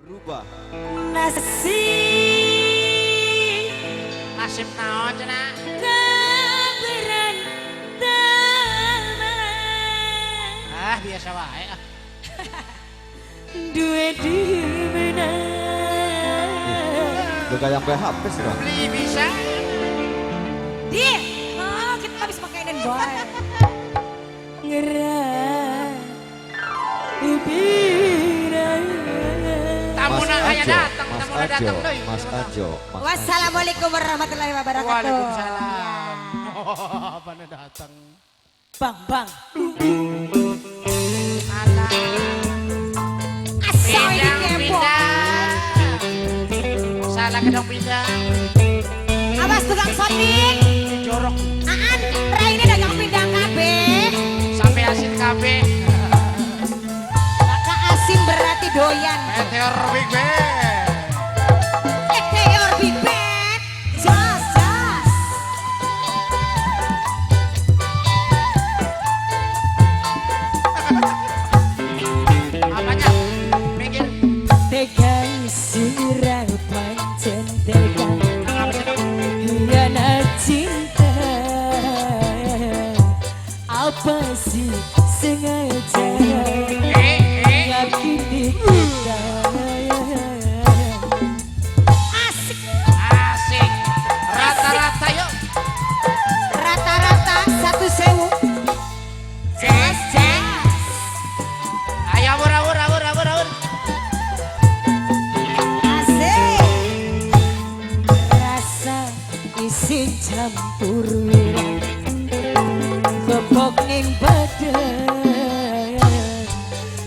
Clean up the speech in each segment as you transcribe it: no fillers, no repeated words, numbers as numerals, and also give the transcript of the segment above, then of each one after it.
Berubah. Nasib. Nasib naon cenah? Kaberan taman. Ah, biasa wae ah. Duwe di mana? Lu kayak PHP sih, Bang. Beli bisa. Di, oh, kita habis makanan boy. Ngerah, Tamu Mas na kaya Ajo, datang, Mas tamu na Ajo, datang deui. Mas Ajo, Mas Ajo. Wassalamualaikum warahmatullahi wabarakatuh. Waalaikumsalam. Oh, apa datang? Bang, bang. Alah. Asal ini Pindang, kepo. pindang. Salah gedong pindang. Awas tukang sotik. Jorok Aan, raine dagang pindang kabeh. Sampai asin kabeh. Maka asin berarti doyan. Meteor Big Band. Meteor Big Band. Jas, jas. Apanya? Mikir. Tega sirah pancen tega. Apa sih? Hianat cinta. Apa sih sengaja Eh, eh. nyakiti kita? Asik. Asik. Rata-rata yuk. Rata-rata 1.000. Jas, jas. Ayo awur, awur, awur, awur, awur. Asik. Rasa isin campur wirang kepok ning badan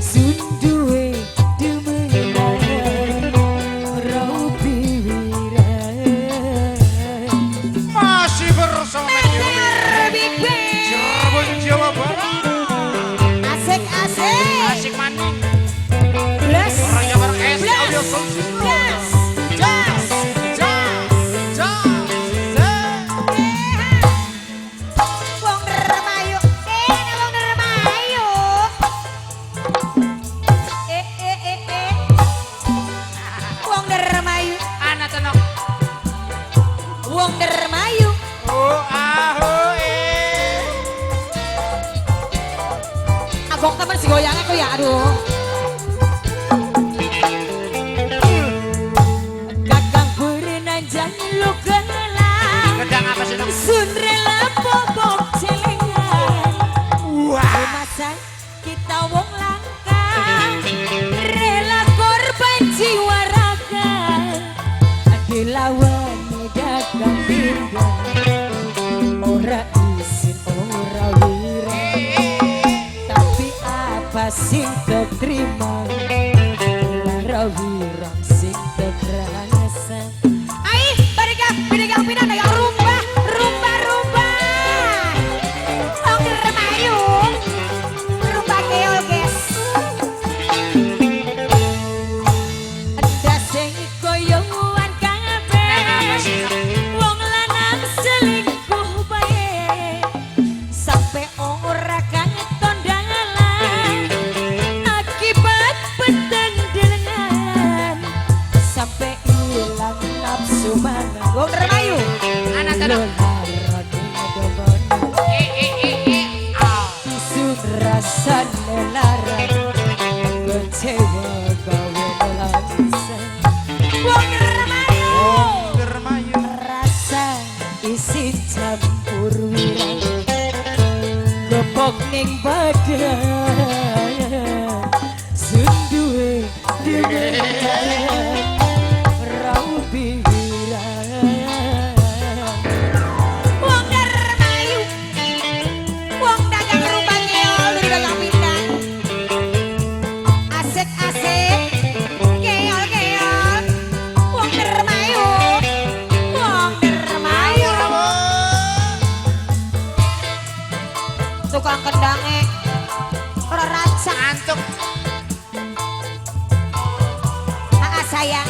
sunduwe demenan raupi wirang. Masih bersama Meteor Big Band. Cirebon, Jawa Barat. Asik asik. Asik maning. Blas. Orang Jawa Barat es Blas. audio sound system. Blas. Jas. Jas, jas, jas. Wong Dermayu, eh wong Dermayu. Eh eh eh eh. Wong Dermayu, Anak tenok. wong Dermayu. Oh, ah, oh, eh. Abok temen si goyang aku ya, aduh. Kakang berenang lu gelang. Gedang apa sih dong? Sun rela bobok celengan. Wah. Masa kita wong langka rela korban jiwa raga dilawani dagang pindang ora isin ora wirang tapi apa sing keterima lara wirang sing terasa. Ai bariga dagang pindang dagang rumbah rumbah rumbah. Wong Dermayu rumbah keol guys. Endase koyoan kabeh wong lanang selingkuh bae sampe ora katon dalan akibat peteng delengan sampe ilang nafsu mangan. Wong Dermayu. Anak tenok. Eh, eh, eh, eh. Ah. Isun rasane lara kecewa gawe nelangsa. Wong Dermayu. Wong Dermayu. Rasa isin campur wirang kepok ning badan sunduwe demenan raupi wirang. Wong Dermayu, wong dagang rumbang keol dari dagang pindang. Asik asik, keol keol. Wong Dermayu, wong Dermayu. Tukang kendange ora racak. Ngantuk. Aa sayang,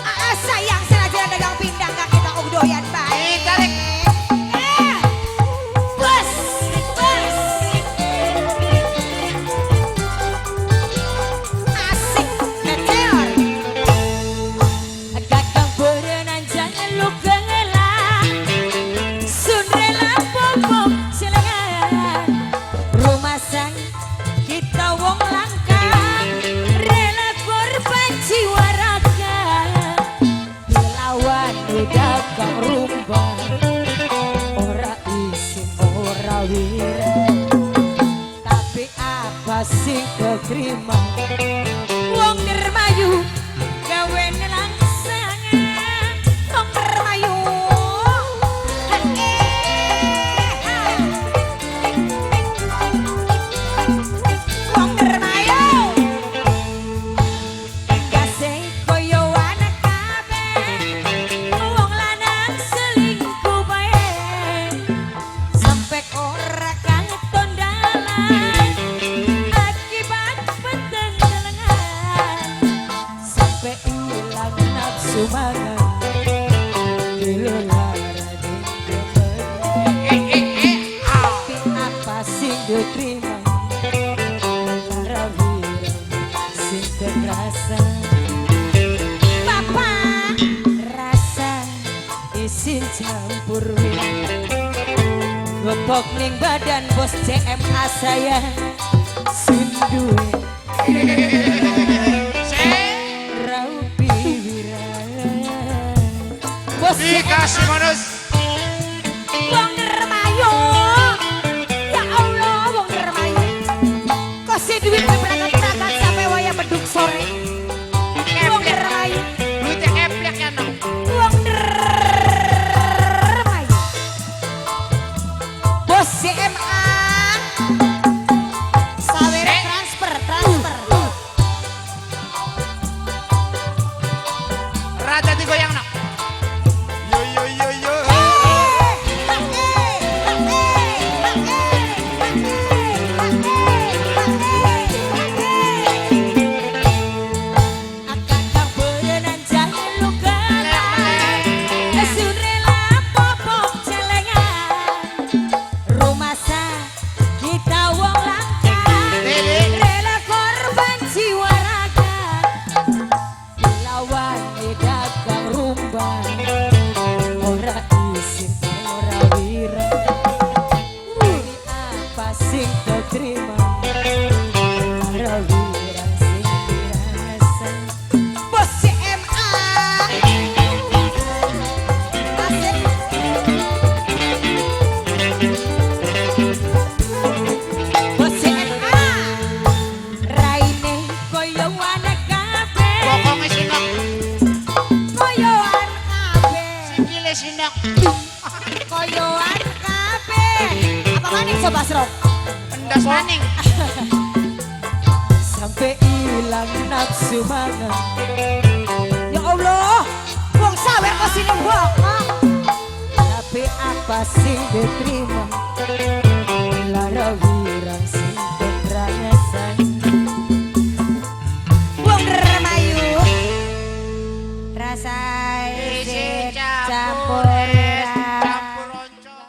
aa sayang senajan dagang pindang kaki tak doyan bae. Ditarik. Eh, bos, bos. Asik, meteor. diterima. Wong dermayu gawe nelangsangan. Wong dermayu. Wong dermayu. Gase koyo anak kabeh. Wong lanang selingkuh bae. Sampai ora katon dalan. Akibat peteng delengan. Sampai ilang nafsu mangan. Tapi apa sing diterima? Lara wirang sing terasa. Bapak Rasa isin campur ngepok ning badan bos CMA saya sunduwe raupi wirang bos Dikasih bonus. Wong dermayu. Ya Allah, wong dermayu. Kasih duit berangkat-berangkat sampai wayah beduk sore. Wong dermayu. Duitnya keplek ya no. Wong dermayu. Bos CMA. Sawer transfer, transfer. Raja digoyang no. Yo yo yo yo. Akang berenang jangan luka Sun rela popok celengan. Rumasa kita wong langka. Rela korban jiwa raga. Lawan dagang rumba. Ora isin ora wirang. Ini apa sing kau terima? Ora wirang sing dirasa. Bos CMA. Asik. Bos CMA. Raine koyo anak kabeh. Bokongnya sinok. Koyoan kabeh. Sikile sinok. Koyoan kabeh. Apa maning coba Srok? Endas maning. Sampai ilang nafsu mangan. Ya Allah, wong sawer kok sini bokong. Tapi apa sing diterima?